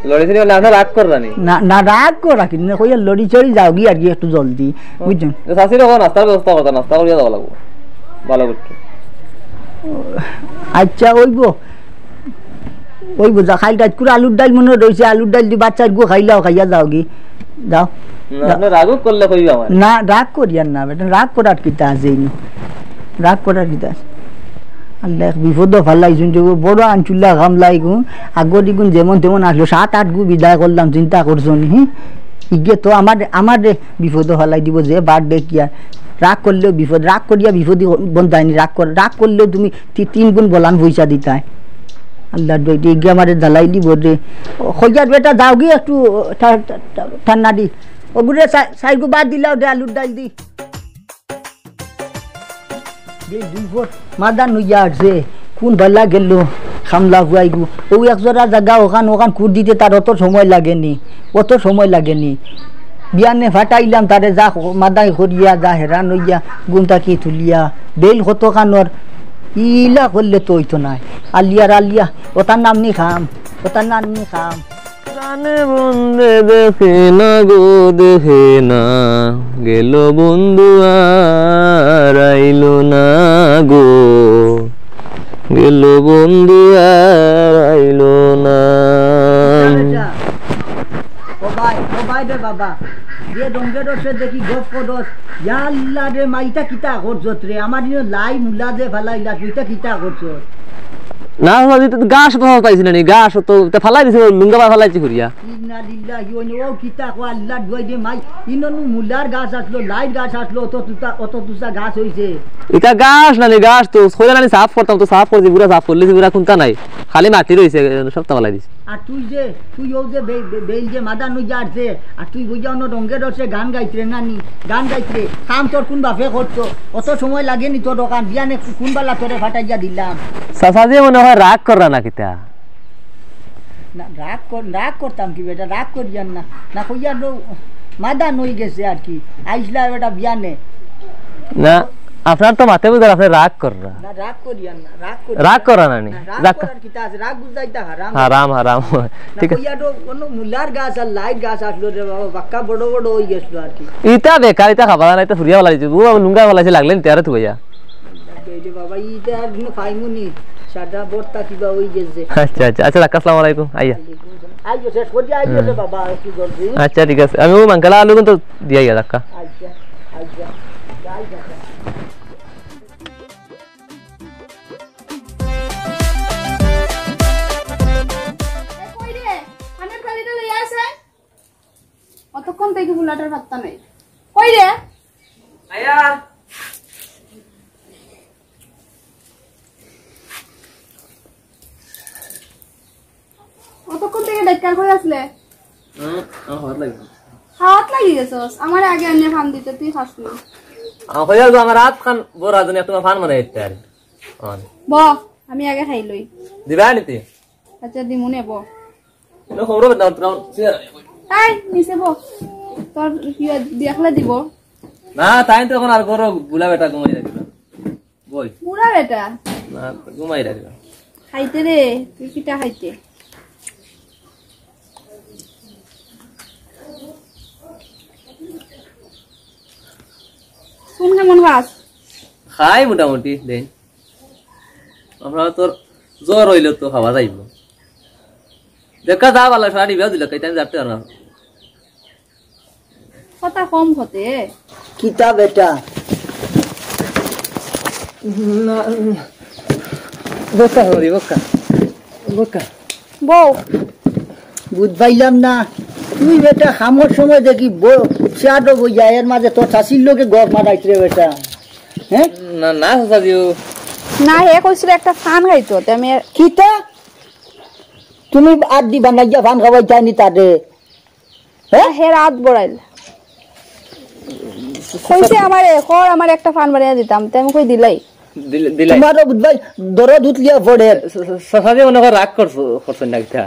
লড়ি চড়ি মানে আপনে রাগ কররা নি? না, না, রাগ করা কি, না, কইয়া লড়ি চড়ি যাওগি আর কি একটু জলদি, ও, বুঝছইন? তো চাচিরে কও নাস্তার ব্যবস্থা করতা, নাস্তা করিয়া যাওয়া লাগবো, ভালা করতে। আচ্ছা, অইবো। অইবো, যা খাইল টাইট করে আলুর ডাইল মনো রইছে, আলুর ডাইল দি ভাত চাইরগু খাইলাও, খাইয়া যাওগি। যাও। না, যাও। আপনে রাগ করলে কইবা আমারে। না, রাগ করিয়ার না, বেটা, রাগ করার কিতা আছে ইনো? রাগ করার কিতা আছে? আল্লায় এক বিপদো ফালাইছইন যে, বড় আনচুল্লা খামলা ইগু, আগর ইগুন যেমন তেমন আছলো, সাত আটগু বিদায় করলাম, চিন্তা করছইন, হি? ইগে তো আমার, আমারে বিপদো ফালাই দিবো, যে বার দেখিয়া। রাগ করলেও বিপদ, রাগ করিয়া বিপদই বন্ধায়নি, রাগ কর-, রাগ করলেও তুমি তি-, তিন গুণ বলান পয়সা দিতায়। আল্লার দোয়াই দি, ইগে আমারে জ্বালাই দিবো রে। ও, কইয়ার বেটা যাওগি একটু ঠা-, ঠা-, ঠা-, ঠান্ডা দি। ওগুরে চা-, চাইরগু বাদ দিলাও দে আলুর ডাইল দি। এই দুই ফুট মাদান অইয়া আছে, কুন বালা গেল, খামলা ফুয়াইগু। ও এক জোড়া জাগা ওখান, ওখান কুর দিতে তার অত সময় লাগেনি, অত সময় লাগেনি। বিয়ানে ফাটাইলাম তারে, যা মাদাই করিয়া, যা হেরান অইয়া, ঘুম থাকি তুলিয়া, বেইল কতখানর, ইলা করলে তো অইতো নায়। আলিয়ার আলিয়া, ওটার নাম নি খাম, ওটার নাম নি খাম। জানে বন্দে দেখে না গো, দেখে না, গেল বন্ধু আয়। আর আইলো না গো, গেল বন্ধু আর আইলো না। ও ভাই, ও ভাই রে বাবা, যে রঙ্গে রসে দেখি গপ করস, ইয়া আল্লাহ রে মা, ইতা কিতা করছত রে? আমার ইনো লাই মুলা যে ফালাইলা, তুই ইতা কিতা করছত? না বাবা, ইতা তো গাছ তো পাইছি না নি, গাছ তো, তো ফালাই দিছি, লুঙ্গা বা ফালাইছি ঘুরিয়া। ইন্না লিল্লাহি ওয়া ইন্না, ও কিতা কো আল্লাহ, দুয়াই দে মাই, ইনো নু মুলার গাছ আছলো, লাইর গাছ আছলো, অত তুতা, অত তুতা গাছ অইছে। ইতা গাছ না নি, গাছ তো, কইলা না নি সাফ করতাম, তো সাফ করছি, পুরা সাফ করলিছি, পুরা কুন্তা নাই, খালি মাটি রইছে, সবতা ফালাই দিছি। আর তুই যে, তুই ও যে বে-, বে-, বেইল যে মাদান অই যার যে, আর তুই বুঝা অনো রঙ্গে রসে গান গাইতরে না নি, গান গাইতরে, কাম তোর কুন বাপে করতো, অত সময় লাগে নি তোর দোকান, বিয়ানে কুন বালা তোরে ফাটাইয়া দিলাম। চাচাজি মনে হয় রাগ কররা না কিতা? না, রাগ কর-, রাগ করতাম কি বেটা, রাগ করিয়ার না, না কইয়ার লো-, মাদান অই গেছে আর কি, আইসলা বেটা বিয়ানে। না, আপনার তো মাতে বুঝার আপনি রাগ কররা। না, রাগ করিয়ার না, রাগ করিয়ার রাগ না। কররা না নি? না, রাগ যাক। করার কিতা আছে? রাগ বুঝাইতা হারাম। হারাম, হারাম। না, ঠিক আছে। কইয়া তো কোনো মুলার গাছ আর লাইর গাছ আছলো রে বাবা, বাক্কা বড় বড় অই গেছলো আর কি। ইতা বেকার, ইতা খাবা না, ইতা ফুরিয়া ফালাই দিছে। ও লুঙ্গা ফালাইছে, লাগলে নি তেয়ারে তুইয়া। এই রে বাবা, ইতা আর কোনো পাইমু নি। সাদা বর্তা কিবা অই গেছে। আচ্ছা, আচ্ছা, আচ্ছা, রাখ, আসসালামু আলাইকুম। আইয়া। আইও, শেষ করি আইও রে বাবা, একটু জলদি। আচ্ছা, ঠিক আছে। আমি ও মাংকালা আলু কিন্তু দিয়া গিয়া রাখা। আচ্ছা, আচ্ছা। যাই দেখা। এ, কই রে? কানের থালিটা লইয়া আয়। অতক্ষণ থাকি ফুলাটার পাত্তা নাই। কই রে? আয়া। অতক্ষণ থাকি ডাক্তার কই আছলে? হুম, আমার হাত লাগি। হাত লাগি গেছস? আমারে আগে আনিয়া ফান দিতে, তুই খাস না। আমার কই আর আমার হাত খান বড় আদুনি, একটু ফান মানে ইফতার। অন। ব, আমি আগে খাই লই। দিবা নিতে? আচ্ছা, দিমুনে ব। নো, খবর না, তোরা চেয়ার। এই, নিচে ব। তোর ইয়ে দেখলে দিব। না, তাই তো এখন আর করো, বুলা বেটা ঘুমাই রাখবে। বই। বুড়া বেটা। না, ঘুমাই রাখবে। খাইতে রে, তুই কিতা খাইতে? শুন কেমন খাস? খাই মোটামুটি, দে। আমরা তোর জ্বর অইলে তো খাওয়া যাইব। দেখা যা ভালা, সারা নিবেও দিল, কেইটা আমি যাতে না। কথা কম কতে। কিতা বেটা? না, বকা হরি, বকা। বকা। বউ। বুঝ পাইলাম না। তুই বেটা খামর সময় দেখি বউ, চেয়ারও বইয়া, এর মাঝে তোর চাচির লগে গপ মারাইছ রে বেটা। হ্যাঁ? না, না, চাচাজিও। না, হে কইছিল একটা ফান খাইতো, তে আমি আর কিতা? তুমি আর দি বানাইয়া ফান খাওয়াই চাইনি তারে? হ্যাঁ? হে রাত বড়াইল। কইছে আমারে, কর আমারে একটা ফান বানাইয়া দিতাম, তে আমি কই দিলাই। দিলে, দিলে। তোমারও বুঝবাই, দরদ উতলিয়া পড়ে। স-, স-, চাচাজি মনে হয় রাগ করছো, করছেন না কিতা?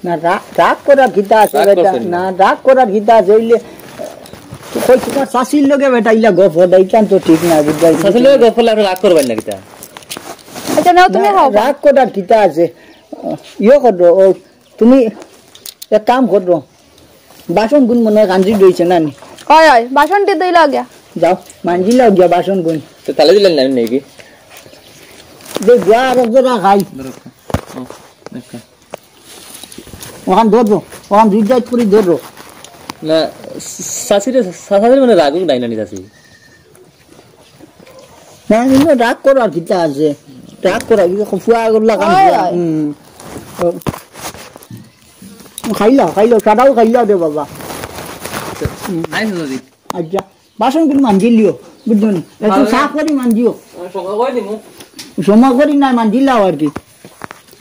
না, রা-, রাগ করার কিতা আছে রাগ বেটা? করছেন না। না, রাগ করার কিতা আছে? অইলে কই তোমার চাচির লগে বেটা ইলা গপ হদাই, ইখান তো ঠিক না, বুঝবাই? চাচির লগে গপ করলে আপনি রাগ করবেন না কিতা? আচ্ছা, নাও তুমি না, খাও। রাগ করার কিতা আছে? ইয়ে করো, ও তুমি এক কাম করো, বাসন গুন মনে হয় কাঞ্জি রইছে না নি? হয়, হয়, বাসনটি ধুইলাও গিয়া। যাও, মাঞ্জিলাও গিয়া বাসন গুন। তো তালে দিলেন না নাকি? দে, গিয়া আর এক জোড়া খাই। ধরো, ও, একটা। ওখান ধরবো, ওখান দুই জাত করে ধরবো। না, শাশুড়ি, শাশুড়ি মানে রাগ নাই না নি শাশুড়ি? না, কিন্তু রাগ করার কিতা আছে? রাগ করার কিতা? ফুয়া করলা কাম হয়, ফুয়া। হয়। হুম। ও। খাইলা, খাইলা, সাদাও খাইলা রে বাবা। নাই, হুজুর। আচ্ছা, বাসন কিন্তু মাঞ্জিলিও, বুঝছো নি? একটু আরে। সাফ করি মাঞ্জিও। আমি সময় করে দিমু। সময় করি না মাঞ্জিলাও আর কি।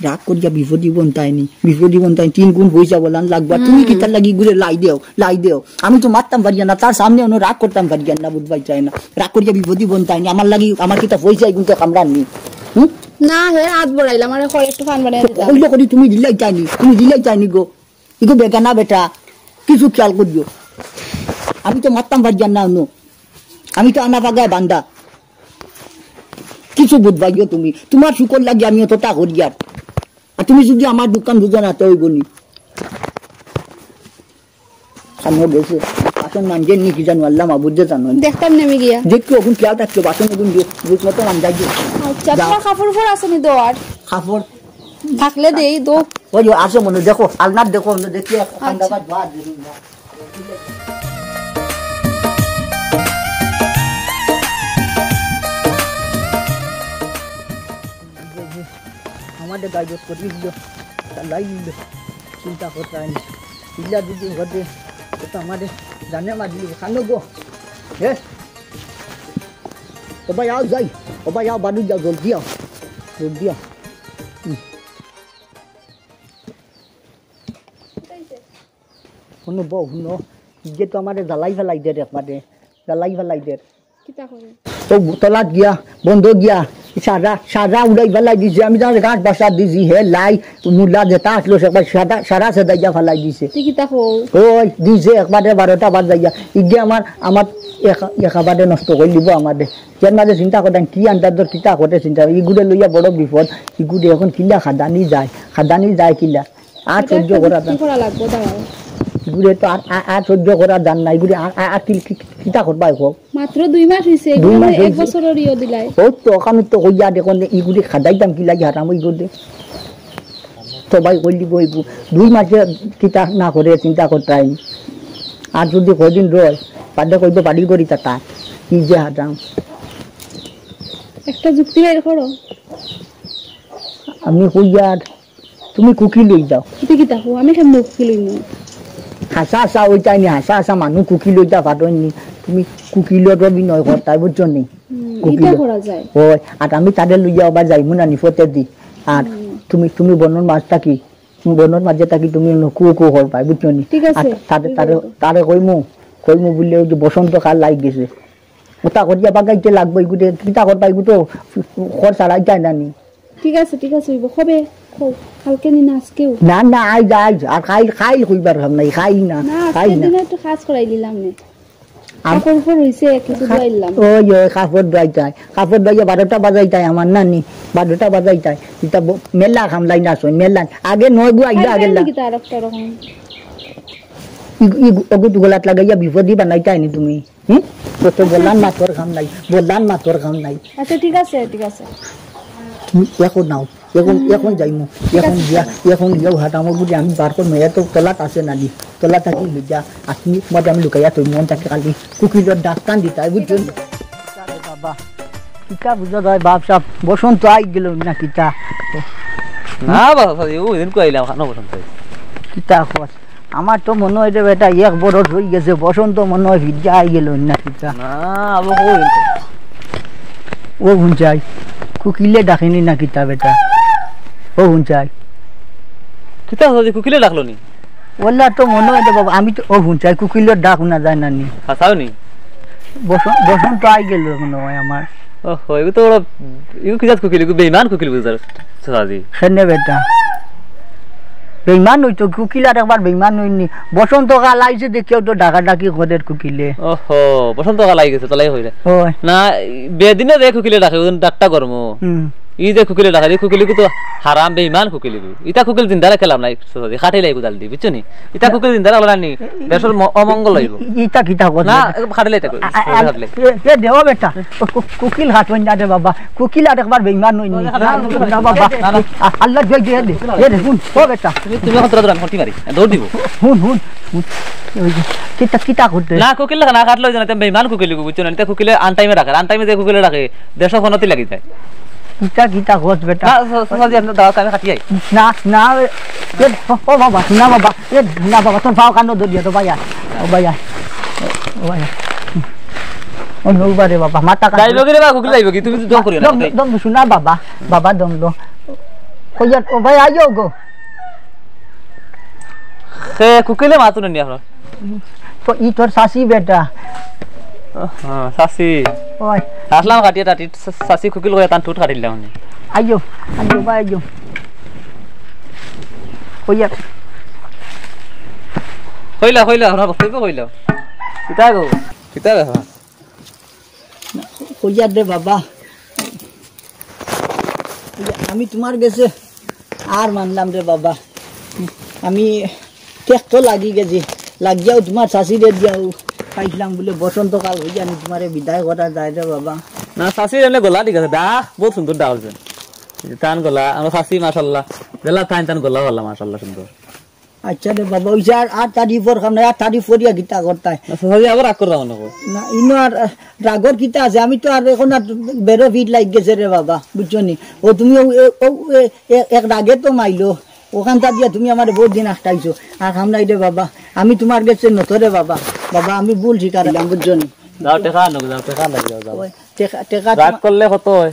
রাগ করিয়া বিপদি বনতায়নি, বিপদি বনতায়নি, তিন গুণ পয়সা বলান লাগবা। তুমি হুম। কিতার লাগি ঘুরে লাই দেও, লাই দেও। আমি তো মারতাম পারি না, তার সামনে অনো রাগ করতাম পারি না, বুঝবাই চায় না। রাগ করিয়া বিপদি বনতায়নি, আমার লাগি, আমার কিতা পয়সা এগুন তো কামড়ান নি। হুম? না, হে হাত বড়াইলাম, আরে কর একটু ফান বানাই দিতাম। কইলো করি তুমি দিলাই চায়নি, তুমি দিলাই চায়নি গো। ইগো বেটা না বেটা, কিছু খেয়াল করিও। আমি তো মারতাম পারি না অনো। আমি তো আনা পাগায় বান্দা। কিছু বুঝবাইও তুমি। তোমার শুকর লাগি আমি অতটা করি আর। আর তুমি যদি আমার দোকান বুঝো না, তো অইব নি। সামনে গেছে। মানজে নি কি জানো, আল্লাহ মাবুদে জানো। দেখতাম নে আমি গিয়া। দেখি ওগুন খেয়াল থাকতো, বাসন ওগুন দিয়ে, ঠিক মতো মানজাই দিও। আচ্ছা, যাও। তোমার কাপড় উপর আছে নি দেওয়ার? কাপড় থাকলে দেই, দো। ওই যে আছে মনে, দেখো, আলনাত দেখো, আমরা দেখি, আচ্ছা। ঠান্ডা বাদ বাদ দিন না। আমাদের গাড়ি করি দিল, চালাই দিল, চিন্তা করতে হয়নি। ইল্লা যদি ঘটে, তো আমাদের জানে মারি দিব, খানো গো। হে? ও ভাই, আও যাই। ও ভাই, আও, বাড়ি যাও, জলদি আও। জলদি আও। হুম। হুনো বউ, হুনো। ইগে তো আমারে জ্বালাই ফেলাই দের একবারে। জ্বালাই ফেলাই দের। কিতা করে? তো তলাত গিয়া, বন্ধ গিয়া, সারা, সারা উড়াই ফেলাই দিছে। আমি জানি গাছ বাসা দিছি, হে লাই, মুলা যেটা আসলো, সে একবার সারা, সারা সেদাইয়া ফেলাই দিছে। তুই কিতা কও? ওই, দিছে একবারে বারোটা বাজাইয়া। ইগে আমার, আমার এক-, একেবারে নষ্ট করে দিব আমারে। এর মাঝে চিন্তা করতাম, কি আন্দাজ ধর, কিতা করে চিন্তা, ইগুরে লইয়া বড় বিপদ, ইগুরে এখন কিলা খাদানি যায়, খাদানি যায় কিলা? আর এটা সহ্য একটা করা যুক্তি যায়। করা লাগবো, দাঁড়াও। ইগুরে তো আর, আর, আর সহ্য করা যার না, ইগুরে আর, আর, আর কি, কি, কি, কিতা করবা এখন? মাত্র দুই মাস হইছে, দুই এগুলো মাস এক হইছে। বছরের ইয়ে দিলাই। ও তো ওখানে তো কইয়া দেখুন, ইগুরে খাদাইতাম কিলা হারাম, ইগুরে। তো ভাই কইলি বইবু, দুই মাসে কিতা না করে চিন্তা করতাম। আর যদি কয়দিন রয়, বাদে কইতো বাড়ি করি তা তার। কি যে হারাম। একটা যুক্তি বের করো। আমি কই আর, তুমি কুকি লই যাও। কিতা কিতা কও? আমি কেমনে কুকি লইমু? হাছা হাছা ওইটাই নি, হাছা হাছা মানুষ কুকি লইতা পারো নি। তুমি কুকিলর অভিনয় করতায়, বুঝছো নি? হুম, কুকিল। ইটা করা যায়। ওই, আর আমি তারে লইয়া আবার যাইমু না নি ফতে দি। আর হুম। তুমি, তুমি বনর মাঝ থাকি, বনর মাঝে থাকি তুমি অন্য কু কু করবায়, বুঝছো নি? ঠিক আছে, আর তারে, তুমি তারে, বলো। তারে কইমু, কইমু বুললে ওই যে বসন্ত কাল লাগ গেছে। ওটা করিয়া বাগাইতে লাগবো, এগুলো কিতা করবা, এগুলো তো খরচ ছাড়াই যায় না নি। ঠিক আছে, ঠিক আছে, হইব। কবে? কও, কালকে নি না আজকেও? না, না, আইজ, আইজ। আর খাইল, খাইল কইবার ভাব নাই, খাইল না, না, খাইল আজকের না। দিনে একটু কাজ করাই নিলাম নে। আম- কাপড় উপর হইছে, কিছু ধুয়াইলাম। ওই, ওই, কাপড় ধুয়াই যায়। কাপড় ধুয়াইয়া বারোটা বাজাই যায় আমার নানি, বারোটা বাজাই যায়। এটা ব-, মেলা খামলাই না সই, মেলা। আগে নয় গু আইলা, আগে আগে লা- নাকি তার একটা রকম? ই, ই, ওগু তো গলাত লাগাইয়া বিপদই বানাইতায় নি তুমি। হুম? তো, তো বললাম না তোর কাম নাই, বললাম না তোর কাম নাই। আচ্ছা, ঠিক আছে, ঠিক আছে। হুম, এখন নাও, এখন, হুম। এখন যাইমু, ঠিক এখন আছে, গিয়া, ঠিক আছে। এখন গিয়া হাত আমার বুঝি আমি বার কর মেয়ে তো তলাত আছে নানি, তলা থাকি লইয়া, আর তুমি মধ্যে আমি লুকাইয়া তুই মন থাকি খালি কুকিলর ডাক কান দিতায়, বুঝছো নি? বাবা, কিতা বুঝা যায় বাপ সাব, বসন্ত আই গেল না কিতা? না বাবা, ওই দিন কইলাম, খানো বসন্ত আই। কিতা কর? আমার তো মনে হয় যে বেটা এক বরস হই গেছে, বসন্ত মনে হয় ভিজা আই গেল না কিতা? না, আবো কই হইল? ও হুনচাই, কুকিলে ডাকেনি না কিতা বেটা? ও হুনচাই। কিতা হচ্ছে, কুকিলে ডাকলো নি? ওলা তো মনে হয় যে বাবা, আমি তো, ও হুনচাই, কুকিলের ডাক হুনা যায় না নি। হাছাউ নি? বসন্ত, বসন্ত আই গেল মনে হয় আমার। ওহো, এগু তো ওরা, এগু কি জাত কুকিল, এগু বেইমান কুকিল বুঝার, সাজি। কেনে বেটা? বেইমান হইতো, কুকিল আর একবার বেইমান হইনি। বসন্ত কাল আইছে দেখিয়াও তো ডাকাডাকি করের কুকিলে। ওহো, বসন্ত কাল আই গেছে, তালাই হইলে। ওই। না, বেদিনে যে কুকিলে ডাকে, ওদিন ডাকটা গরম। হুম। ই যে কুকিলে ডাকে, ই কুকিল এগু তো হারাম বেইমান কুকিল এগু। ইতা কুকিল জিন্দা রাখলাম না, সাজি, খাটাইলাই কোদাল দি, বুঝছো নি? ইতা কুকিল জিন্দা রাখলে না নি, দেশর ম-, অমঙ্গল হইব। ই-, ইতা কিতা কথা? না, খাটাইলাই ইতা কই, আ-, আ-, খাটাইলাই। এ, এ দেও বেটা, কু-, কু-, কুকিল খাটইন না রে বাবা। কুকিল আর একবার বেইমান হইনি। না, না, না, বাবা। না, না। আ-, আল্লাহ জয় দে, দে, দে, দে, হুন, ও বেটা। তুমি, তুমি এখন তোরা তোরা আমি মারি, দৌড় দিব। হুন, হুন, হুন। ওই যে, কিতা, কিতা করতে? না, কুকিল না, খাটলো যে না, তুমি বেইমান কুকিল, বুঝছো না? এটা কুকিলে আনটাইমে ডাকে, আনটাইমে যে কুকিলে ডাকে, দেড়শো ফোনতে লাগি যায়। কিতা, কিতা কস বেটা? না, স-, স-, সাজি, আপনি দাও, আমি খাটি আই। না, না, এ, ও, ও বাবা, না বাবা। এ, না বাবা, তোর পাও কানো ধরিয়া তো ভাইয়া। ও ভাইয়া। ও ভাইয়া। ও নৌবা রে বাবা, মাথা কান। যাইব কি রে বা, কুকিল যাইব কি? তুমি তো দম করিও না, দম, তাই? দম, শোনা বাবা, বাবা দম লো। কইয়া, ও ভাই, আইও গো। সে কুকিলে মাতুন নি আপনার? তো ই তোর শাশি বেটা। ও, হ্যাঁ, শাশি। ওই। আসলাম কাটিয়া টাটি, শা-, শাশি কুকিল কইয়া তান ঠুট কাটিলাম নি। আইও, আইও, ভাই, আইও। কইয়া। কইলা, কইলা, আমরা বক্তব্য কইলা। কিতা গো? কিতা ব্যাপার? কইয়া দে বাবা। আমি তোমার গেছে আর মানলাম রে বাবা। আমি ঠেক তো লাগি গেছি। লাগিয়াও তোমার শাশি রে দিয়াও। পাইছিলাম বলে বসন্তকাল হইয়া নি তোমারে বিদায় করা যায় রে বাবা। না, চাচির এমনে গলা ঠিক আছে, ডাক বহুত সুন্দর ডাক অইছে। তান গলা, আমরা চাচি মাশাআল্লাহ, যেলা তাইন তান গলা ভালা মাশাআল্লাহ সুন্দর। আচ্ছা রে বাবা, ওই যে আর, আর তারিফর কাম নাই, আর তারিফ করিয়া কিতা করতায়। না, চাচি আবার রাগ করবা মনে কর। না, ইনো আর, আহ, রাগর কিতা আছে? আমি তো আর এখন আর বেরো ফিট লাগ গেছে রে বাবা, বুঝছো নি? ও তুমি ও, এ, ও, এ, এ, এক রাগে তো মাইলো, ওখানটা দিয়া তুমি আমারে বহুত দিন আটকাইছো। আর কাম নাই রে বাবা, আমি তোমার গেছে নত রে বাবা। বাবা, আমি ভুল স্বীকার করলাম, বুঝছো নি? যাও, টেকা আনো, যাও, টেকা আনো, যাও, যাও। ওই, টেকা, টেকা রাগ তোমা- করলে কত হয়?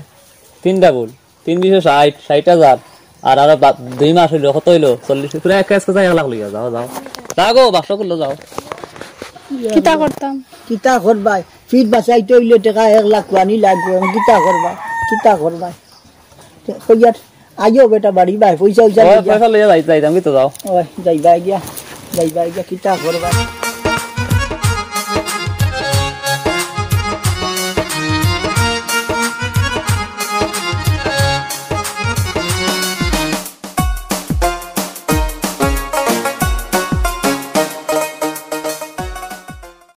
তিনটা ভুল। তিন বিশে ষাইট, ষাইট হাজার। আর আরো বা-, দুই মাস অইলো, কত অইলো? চল্লিশ, পুরা এক কাজ করতে এক লাখ লইয়া যাও, যাও। যাও গো, বাক্স খুললো, যাও। কিতা করতাম? কিতা করবায়? ফিট বাঁচাইতে অইলে টেকা এক লাখ কুয়ানি লাগবো, আমি কিতা করবায়? কিতা করবায়? তে কইয়ার, আইও বেটা বাড়ি বায়, পয়সা উইসা ওই লইয়া। পয়সা লইয়া যাই, যাইতাম, কিতা যাও? ওই, যাইবা গিয়া, যাইবা গিয়া, কিতা করবায়?